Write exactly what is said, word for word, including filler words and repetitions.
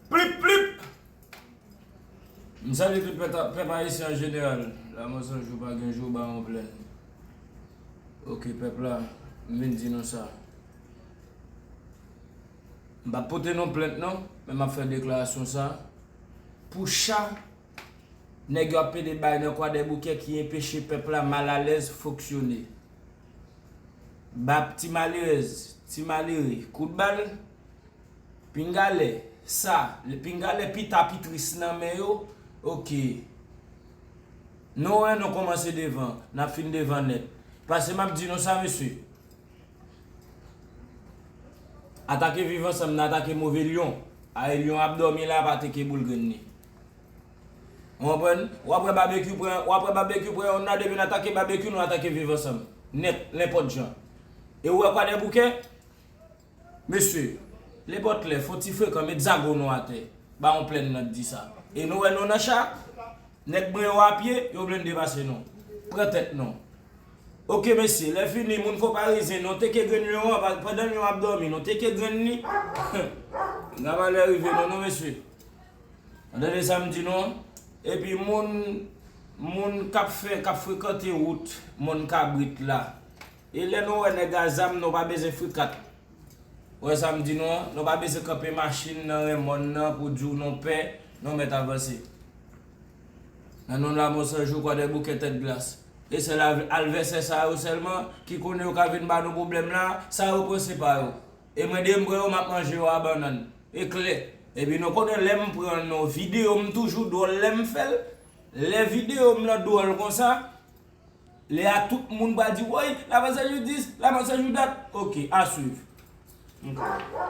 Plip, plip! M salye tout pèp, pèp ayisyen an jeneral. Lanmò san jou pa gen jou, ba yon plenn. Ok, pèp la, m vin di nou sa. M p ap pote non plent non, men m ap fè deklarasyon sa. Pou cha, nèg yo ap pede bay nan Kwadèboukè ki enpeche pèp la malalèz fonksyone. Ba ti malerèz, ti malere, kout bal, pinga lè, sa, pinga lè pita pi tris nan men yo, ok. Nou wè, nou kòmanse devan, n ap fin devan nèt. Paske m ap di nou sa, mesye. Atake Viv Ansanm nan atake move lyon. Ay lyon ap dòmi la pa teke boul grenn li. Ou konprann? W ap wè Babekyou pran, w ap wè Babekyou pran yonn nan depi n atake Babekyou, nou atake Viv Ansanm. Nèt, nenpòt jan. E ou wè Kwadèboukè? Mesye, nenpòt lè, fò ti frekan, met zago nou atè. Ba yon plèn nan di sa. E nou wè nou nan cha? Nèg mwen yo a pye, yo blende pase nou. Pran tèt nou. Ok mesye, lè fini, moun Fon Parizyen, nou teke grenn lyon an, pa- pandan lyon ap dòmi, nou teke grenn li. N ap alè rive nou, non mesye. Tande sa m di nou an? Epi moun, moun k ap fè, k ap frekante wout mòn kabrit la. E lè nou wè nèg a zam, nou pa bezwen frikat. Ou wè sa m di nou an? Nou pa bezwen kanpe machin nan ren mòn nan pou di w nou pè, nou mèt avanse. Nan non Lanmò san jou, Kwadèboukè, Tèt Glas. E sèl al- advèsè sa yo sèlman ki konnen yo ka vin ba nou pwoblèm la, sa yo pran se pa yo. E mwen de m pran yo, m ap manje yo a bannann. E klè. Epi nou konnen lè m pran nou videyo, m toujou dwòl lè m fè l. Lè videyo m nan dwòl konsa, lè a tout moun pral di, woy, Lanmò san jou dis, Lanmò san jou dat. Ok, a swiv. Ok.